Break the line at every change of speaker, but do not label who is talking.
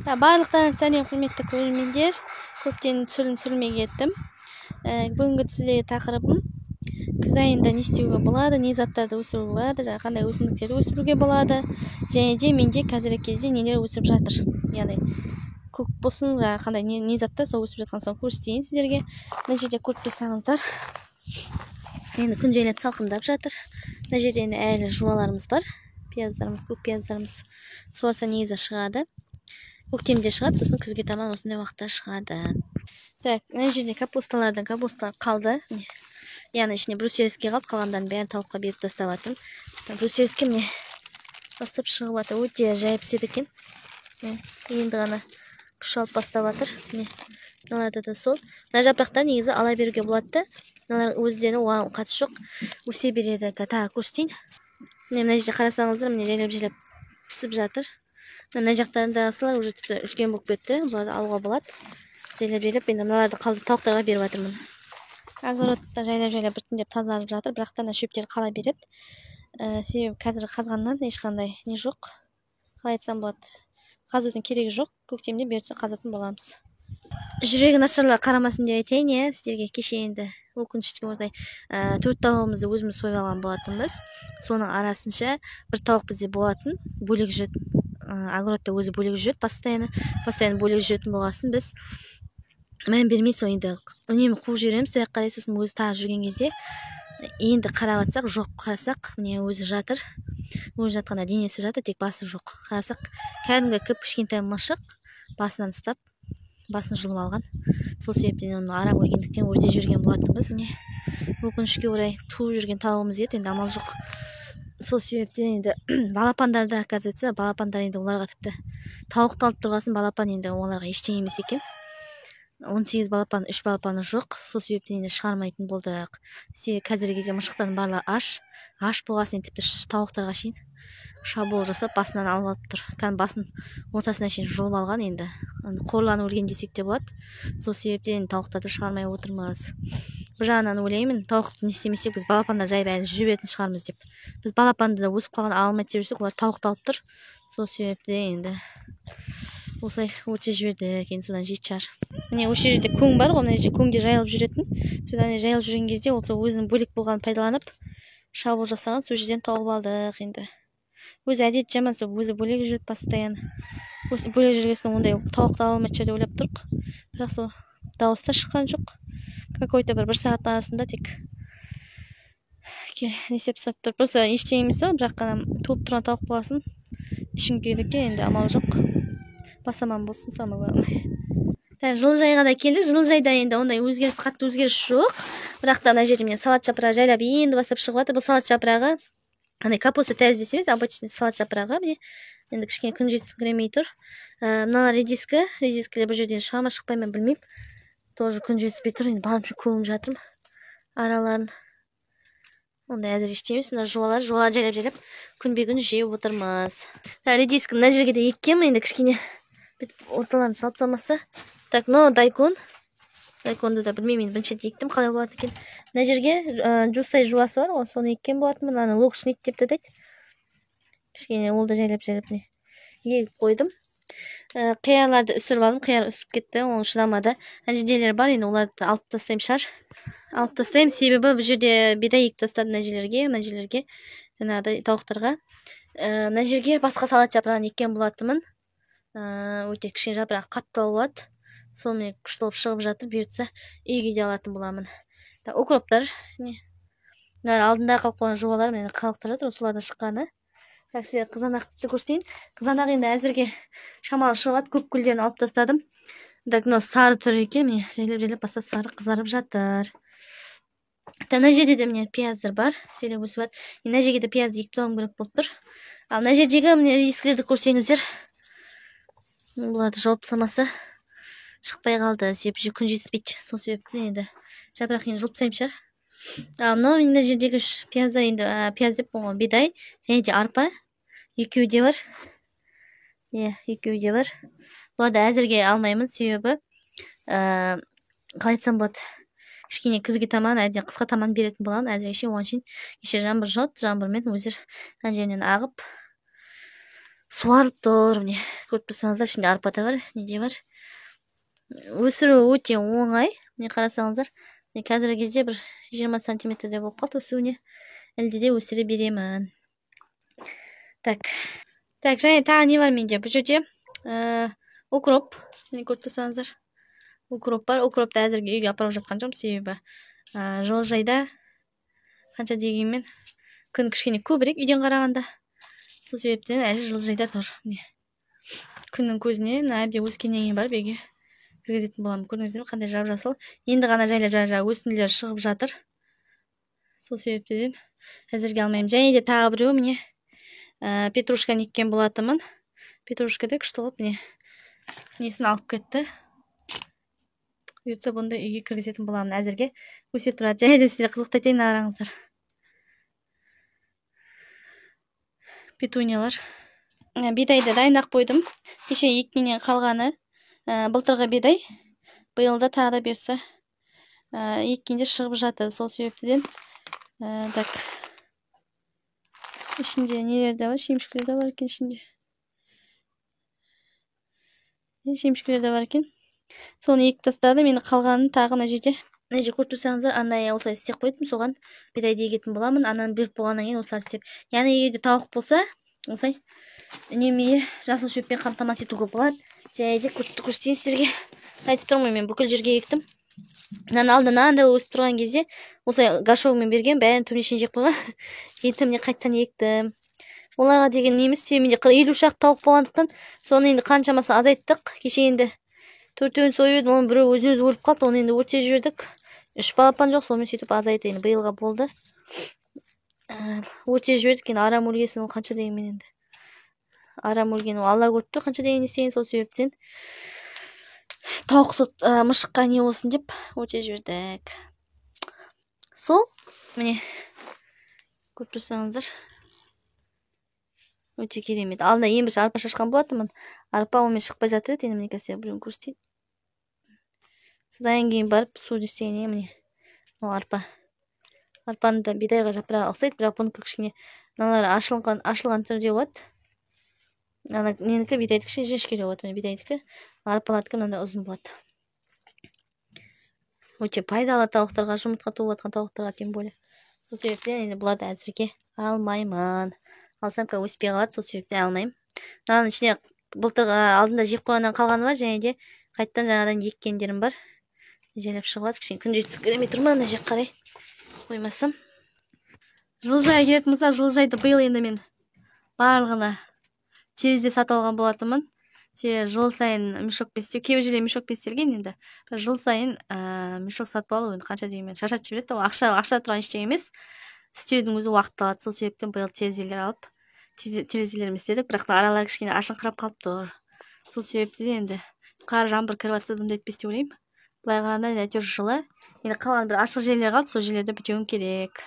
Барлықтарыңызға сәлем, құрметті көрермендер. Көптен түсірілім түсірмей кеттім. Бүгінгі сіздерге тақырыбым: күз айында не істеуге болады, не заттарды өсіруге болады, жаңа қандай өсімдіктерді өсіруге болады және де менде қазіргі кезде нелер өсіп жатыр, яғни көк болсын, жаңағы қандай не заттар сол өсіп жатқан, соны көрсетейін сіздерге. Мына жерде көріп тұрсаңыздар, енді күн жайлап салқындап жатыр. Мына жерде енді әлі жуаларымыз бар, пияздарымыз, көк пияздарымыз. Суарса, негізі шығады, көктемде шығады, сосын күзге таман осындай уақытта шығады. Так, мына жерде капусталардан капуста қалды, яғни ішінде брюссельский қалды, қалғандарын бәрін тауыққа беріп тастап жатырмын. Брюссельский, міне, бастап шығып жатыр, өте жай піседі екен, енді ғана күш алып бастап жатыр. Міне, мыналарда да сол. Мына жапырақтар негізі ала беруге болады да, мыналар өздері, оған қатысы жоқ, өсе береді. Тағы көрсетейін. Міне, мына жерде қарасаңыздар, міне, жайлап жайлап пісіп жатыр. Мына жақтарындағысылар уже тіпті үлкен болып кетті, бұларды алуға болады жайлап жайлап. Енді мыналарды қалды, тауықтарға беріп жатырмын. Огородта жайлап жайлап, біртіндеп тазарып жатыр, бірақ та ана шөптер қала береді, себебі қазір қазғаннан ешқандай не жоқ, қалай айтсам болады, қазудың керегі жоқ. Көктемде бұйыртса, қазатын боламыз. Жүрегі нашарлар қарамасын деп айтайын, иә, сіздерге. Кеше енді, өкінішке орай, төрт тауығымызды өзіміз сойып алған болатынбыз. Соның арасынша бір тауық бізде болатын, бөлек жүретін, огородта өзі бөлек жүреді, постоянно, постоянно бөлек жүретін болғасын, біз мән бермей, сол енді үнемі қуып жібереміз сол жаққа қарай. Сосын өзі тағы жүрген кезде енді қарап жатсақ, жоқ. Қарасақ, міне, өзі жатыр. Өзі жатқанда денесі жатыр, тек басы жоқ. Қарасақ, кәдімгі кіп кішкентай мысық басынан ұстап, басын жұлып алған. Сол себептен оны арам өлгендіктен өртеп жіберген болатынбыз. Міне, өкінішке орай, туып жүрген тауығымыз еді, енді амал жоқ. Сол себептен енді балапандарды, оказывается, балапандар енді оларға тіпті тауықты алып тұрғасын, балапан енді оларға ештеңе емес екен. 18 балапан, үш балапаны жоқ. Сол себептен енді шығармайтын болдық, себебі қазіргі кезде мысықтардың барлығы аш. Аш болғасын, тіпті тауықтарға шейін шабуыл жасап, басынан алып алып тұр, кәдімгі басын ортасына шейін жұлып алған. Енді қорланып өлген десек те болады. Сол себептен енді тауықтарды шығармай отырмыз. Бір жағынан ойлаймын, тауықты не істемесек, біз балапандар жайып әлі жүре беретін шығармыз деп. Біз балапанды да өсіп қалған ала алмайды деп жүрсек, олар тауықты алып тұр. Сол себепті енді осылай өртеп жібердік. Енді содан жейтін шығар. Міне, осы жерде көң бар ғой, мына жерде көңде жайылып жүретін. Содан жайылып жүрген кезде ол сол өзінің бөлек болғанын пайдаланып, шабуыл жасаған. Сол жерден тауып алдық. Енді өзі әдеті жаман, сол өзі бөлек жүреді постоянно. Бөлек жүрген соң, ондай тауықты ала алмайтын шығар деп ойлап тұрдық, бірақ сол дауыс та шыққан жоқ. Какой-то бір сағаттың арасында тек не істеп тастап тұр. Просто ештеңе емес қой, бірақ қана туып тұрған тауық болғасын, ішің күйеді екен. Енді амал жоқ, бас аман болсын, самое главное. Жылыжайға да келдік. Жылыжайда енді ондай өзгеріс, қатты өзгеріс жоқ, бірақ та мына жерде, міне, салат жапырағы жайлап енді бастап шығып жатыр. Бұл салат жапырағы андай капуста тәріздес емес, обычный салат жапырағы. Міне, енді кішкене күн жетіскіремей тұр. Мыналар редиска. Редискілер бұл жерден шыға ма, шықпай ма, білмеймін, тоже күн жетіспей тұр. Енді барынша көміп жатырмын араларын. Ондай әзір ештеңе емес. Мына жуалар, жуалар жайлап жайлап күнбе күн жеп отырмыз. Редиска мына жерге де еккенмін, енді кішкене бүйтіп орталарын салып тастамаса. Так, мынау дайкон. Дайконды да білмеймін, енді бірінші рет ектім, қалай болады екен. Мына жерге жусай жуасы бар ғой, соны еккен болатынмын. Ана локшнит деп те атайды кішкене. Ол да жайлап жайлап, міне, егіп қойдым. Қиярларды үсіріп алдым, қияр үсіп кетті, ол шыдамады. Ана жерделер бар, енді оларды алып тастаймын шығар, алып тастаймын, себебі бұл жерде бидай егіп тастадым мына жерлерге, мына жерлерге, жаңағыдай тауықтарға. Мына жерге басқа салат жапырағын еккен болатынмын. Өте кішкене, жапырағы қаттылау болады, сонымен күшті болып шығып жатыр. Бұйыртса, үйге де алатын боламын. Укроптар, не, мына алдында қалып қойған жуалар, міне, қалықтар жатыр, солардан шыққаны. Так, сізге қызанақты көрсетейін. Қызанақ енді әзірге шамалы шығады, көп гүлдерін алып тастадым. Так, мынау сары түрі екен, міне, жайлап жайлап бастап сары қызарып жатыр. Мына жерде де, міне, пияздар бар, жайлап өсіп жатыр. Мына жерге де пиязды егіп тастауым керек болып тұр. Ал мына жердегі, міне, редискілерді көрсеңіздер, бұларды жауып тастамаса, шықпай қалды, себебі күн жетіспейді. Сол себептен енді жапырақ енді жұлып тастаймын шығар. Ал мынау мына жердегі пияздар енді, пияз деп ғой, бидай және де арпа, екеуі де бар, иә, екеуі де бар. Бұларды әзірге алмаймын, себебі қалай айтсам болады, кішкене күзге таман, әбден қысқа таман беретін боламын. Әзірге оған шейін, кеше жаңбыр жауды, жаңбырмен өздері ана жерінен ағып. Суарылып тұр, міне көріп тұрсаңыздар, ішінде арпа да бар, не де бар. Өсіру өте оңай. Міне қарасаңыздар, міне қазіргі кезде бір 20 сантиметрде болып қалды өсуіне. Әлде де өсіре беремін. Так. Так, және тағы не бар менде? Бұл жерде укроп. Міне көріп тұрсаңыздар, укроп бар. Укропты әзірге үйге апарып жатқан жоқпын, себебі жылыжайда қанша дегенмен күн кішкене көбірек үйден қарағанда. Сол себептен әлі жылыжайда тұр. Міне күннің көзіне мына әбден өскеннен кейін барып үйге кіргізетін боламын. Көрдіңіздер ме, қандай жап-жасыл. Енді ғана жайлап жаңа өсінділер шығып жатыр. Сол себептен әзірге алмаймын. Және де тағы біреуі міне петрушканы еккен болатынмын. Петрушка да күшті болып міне несін алып кетті. Бұйыртса бұны да үйге кіргізетін боламын. Әзірге өсе тұрады. Және де сіздерге қызықты айтайын, қараңыздар. Петуниялар. Бидайды дайындап қойдым. Кеше еккеннен қалғаны, былтырғы бидай. Биыл да тағы да бұйыртса еккенде шығып жатыр. Сол себептен так. Ішінде нелер де бар, шемішкелер де бар екен ішінде. Шемішкелер де бар екен. Соны егіп тастадым. Енді қалғанын тағы мына жерде. Мына жерде көріп тұрсаңыздар, арнайы осылай істеп қойдым. Соған бидайды егетін боламын. Ананы беріп болғаннан кейін осылай істеп. Яғни егер де тауық болса, осылай үнемі жасыл шөппен қамтамасыз етуге болады. Және де көрсетейін сіздерге. Айтып тұрмын ғой, мен бүкіл жерге ектім. Мынаның алдында мынандай өсіп тұрған кезде осылай горшогымен берген, бәрін түбіне шейін жеп қойған. Енді міне қайтадан ектім. Оларға деген неміз, себебі менде 50 шақты тауық болғандықтан, соны енді қаншамасын азайттық. Кеше енді 4-еуін сойып едім, оның біреуі өзінен өзі өліп қалды, оны енді өртеп жібердік. 3 балапан жоқ, сонымен сөйтіп азайды енді биылға болды. Өртеп жібердік, енді арам өлгесін ол қанша дегенмен енді. Арам өлген ол Алла көріп тұр, қанша деген істеген, сол себептен тауық сот, мышыққа не болсын деп өртеп жібердік. Сол, міне көріп тұрсаңыздар, өте керемет. Алдында ең бірінші арпа шашқан болатынмын. Арпа онымен шықпай жатыр еді, енді міне қазір біреуін көрсетейін. Содан кейін барып су істегеннен міне мынау арпа. Арпаның да бидайға жапырағы ұқсайды, бірақ бұнікі кішкене мыналары ашылған түрде болады. Ана ненікі бидайдікі кішкене жіңішкелеу болады, міне бидайдікі, арпалардікі мынандай ұзын болады. Өте пайдалы тауықтарға, жұмыртқа туып жатқан тауықтарға тем более. Сол себептен енді бұларды әзірге алмаймын. Алсам қазір өспей қалады, сол себептен алмаймын. Мынаның ішіне былтырғы алдында жеп қойғаннан қалғаны бар, және де қайтадан жаңадан еккендерім бар. Жайлап шығып жатыр, кішкене күн жеткізіп келмей тұр ма, мына жаққа қарай қоймасам. Жылыжайға келетін болсақ, жылыжайды биыл енді мен барлығына терезе сатып алған болатынмын. Себебі жыл сайын мешокпен істеу, кейбір жерде мешокпен істелген енді. Бірақ жыл сайын мешок сатып алу енді қанша дегенмен шаршатып жібереді. Ол ақша тұрған ештеңе емес. Істеудің өзі уақыт алады. Сол себептен биыл терезелер алып, терезелермен істедік. Бірақ та аралары кішкене ашыңқырап қалып тұр. Сол себептен енді қар жаңбыр кіріп жатса дымды етпес деп ойлаймын. Былай қарағанда әйтеуір жылы. Енді қалған бір ашық жерлер қалды, сол жерлерді бітеуім керек.